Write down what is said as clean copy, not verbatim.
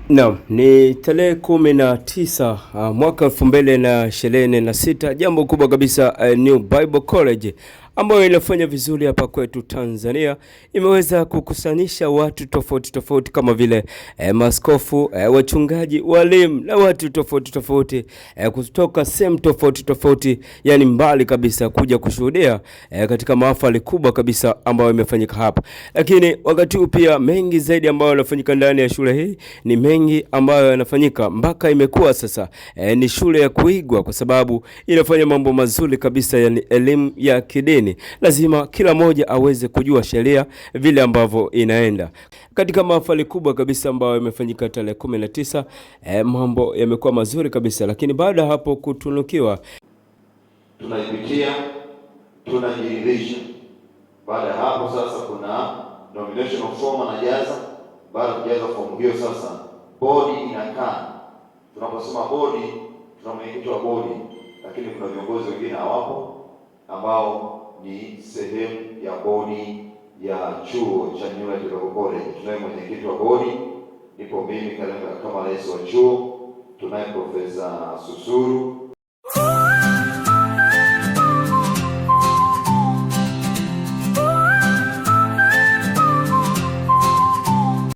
Naam, ni tarehe 19 mwaka 2026. Jambo kubwa kabisa, New Bible College ambayo inafanya vizuri hapa kwetu Tanzania imeweza kukusanyisha watu tofauti tofauti kama vile maskofu, wachungaji, walimu na watu tofauti tofauti kutoka sehemu tofauti tofauti, yani mbali kabisa kuja kushuhudia katika mahafali kubwa kabisa ambayo imefanyika hapa. Lakini wakati huu pia mengi zaidi ambayo yanafanyika ndani ya shule hii ni mengi ambayo yanafanyika mpaka imekuwa sasa ni shule ya kuigwa kwa sababu inafanya mambo mazuri kabisa, yani elimu ya kidini. Lazima kila mmoja aweze kujua sheria vile ambavyo inaenda. Katika mahafali kubwa kabisa ambayo imefanyika tarehe 19, mambo yamekuwa mazuri kabisa, lakini baada ya hapo kutunukiwa Tunaipitia, tunajiridhisha. Baada ya hapo sasa kuna nomination of form anajaza. Baada ya kujaza fomu hiyo sasa bodi inakaa. Tunaposema bodi, tuna mwenyekiti wa bodi, lakini kuna viongozi wengine hawapo ambao ni sehemu ya bodi ya chuo cha New Light Bible College. Tunaye mwenyekiti wa bodi, nipo mimi kama rais wa chuo, tunaye Profesa Susuru.